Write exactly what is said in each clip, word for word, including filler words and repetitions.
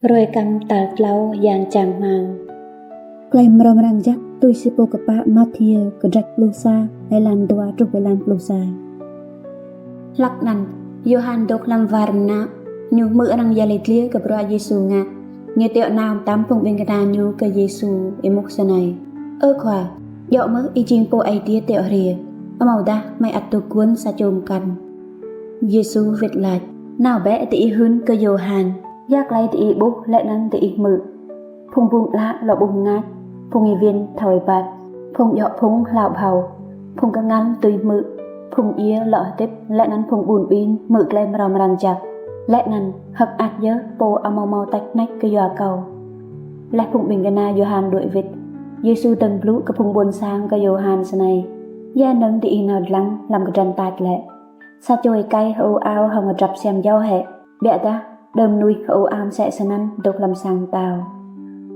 Hruê kăm tal tlâo, yang čang hmăng. Klei mrâo mrang jăk tui si pô kpă Mathiơ, kdrêč pluh sa, êlan dua truh êlan pluh sa. Hlăk anăn, Yôhan dôk hlăm war mnă, ñu hmư̆ arăng yăl dliê kơ bruă Yêsu ngă. Ñu tiŏ nao mtam phung ƀĭng kna ñu kơ Yêsu, êmuh snei: Ơ Khua, djŏ mơh ih jing Pô Aê Diê tiŏ hriê, amâodah hmei ăt dôk guôn sa čô mkăn? Yêsu wĭt lač: Nao bĕ diih hưn kơ Yôhan ya klei diih ƀuh leh anăn diih hmư̆: phung bum ală lŏ ƀuh mngač, phung êwiên thâo êbat, phung djŏ phŭng hlao bhâo, phung kngan dưi hmư̆, phung djiê lŏ hdĭp, leh anăn phung ƀun ƀin hmư̆ klei mrâo mrang jăk. Leh anăn hơ̆k mơak yơh pô amâo mâo tač hnêč kyua kâo. Leh phung ƀĭng kna Yôhan đuĕ wĭt, Yêsu dơ̆ng blŭ kơ phung ƀuôn sang kơ Yôhan snei: Ya mnơ̆ng diih nao dlăng hlăm kdrăn tač lĕ? Sa čô êkei hơô ao hŏng kdrăp siam jâo hĕ? Ƀiădah đơ mnuih hơô ao msĕ snăn dôk hlăm sang mtao.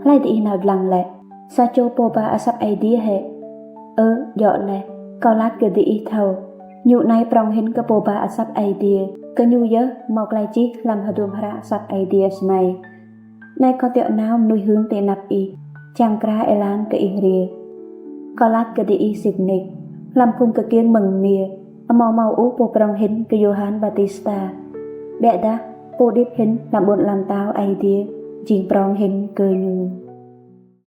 Hlei diih nao dlăng lĕ? Sa čô pô ba asăp Aê Diê hĕ? Ơ, djŏ leh, kâo lač kơ diih thâo, ñu anei prŏng hĭn kơ pô ba asăp Aê Diê. Kơ ñu yơh mâo klei čih hlăm hdruôm hră asăp Aê Diê snei: Anei kâo tiŏ nao mnuih hưn ti anăp ih, čiăng mkra êlan kơ ih hriê. Kâo lač kơ diih sĭt nik, hlăm phung kkiêng mơ̆ng mniê, amâo mâo ôh pô prŏng hĭn kơ Yôhan Ƀaptista. Ƀiădah pô điêt hĭn hlăm ƀuôn ala mtao Aê Diê jing prŏng hĭn kơ ñu.